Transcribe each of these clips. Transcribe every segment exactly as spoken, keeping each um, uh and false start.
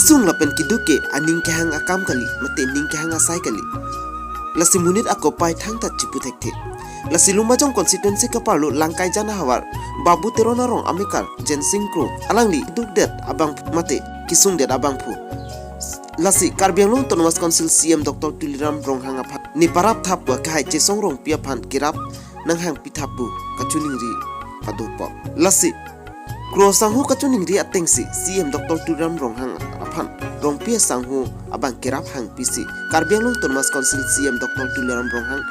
Sung lapen keduk ke aning kehang akam kali, mate ning kehang asai kali. Lasi monit akopai thangta chipu thekthe. Lasi Lumbajong constituency kaparlo Langkaijan ahavar Babu Teron arong amekar Jensing Kro alangli dukdet abang mate kesungdet abangphu. Lasi Karbi Anglong Autonomous Council C E M Doctor Tuliram Ronghang aphan ne parap thap pu kahai Chesong Rongpi aphan kerap nanghangpi thap pu kachiningri padopok. Lasi Kro sangho kachiningri atengsi C E M Doctor Tuliram Ronghang aphan Rongpi sangho abang kerap hangpisi Karbi Anglong Autonomous Council C E M Doctor Tuliram Ronghang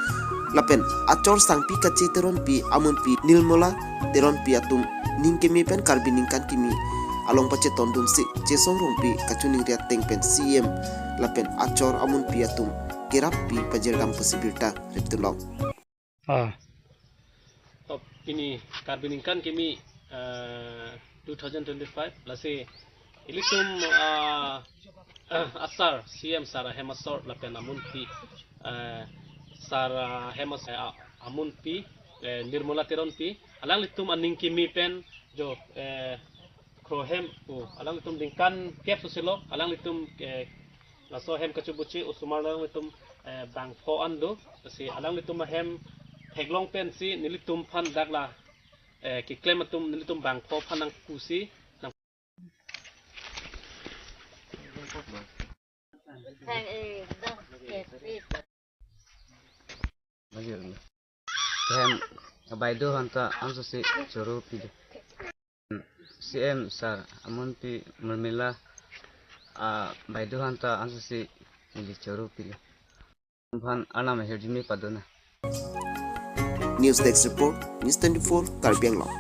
lapen achor sangpi kache Teronpi amunpi Nirmala Teronpi atum ning keme pen Karbi ningkan kimi along pachetondunsi Chesong Rongpi kachiningri ateng pen C E M lapen achor amunpi atum kerappi pajirdam pusi birta riptulong. Ah. Top ini Karbi ningkan kimi, eh, two thousand twenty-five lasi ilitum, ah, asar C E M sar ahem asor lapen amunpi, eh, sar ahem as-, eh, amunpi, eh, Nirmala Teronpi alanglitum aning keme pen jo, eh, Kro hem pu alanglitum ningkan kep susilo alanglitum, eh, laso hem kachubuchi osomar alanglitum, eh, bangpho an do, si alanglitum ahem theklong pensi nelitum aphan dak la, eh, keklem atum nelitum bangpho aphan nangpusi nang Hem abaideu aphanta ansose choro pilo. C E M sar amunpi Nirmala, ah, abaideu aphanta ansose neli choro pilo. Aphan arnam ahirjume padonang. News Desk Report, News twenty-four, Karbi Anglong.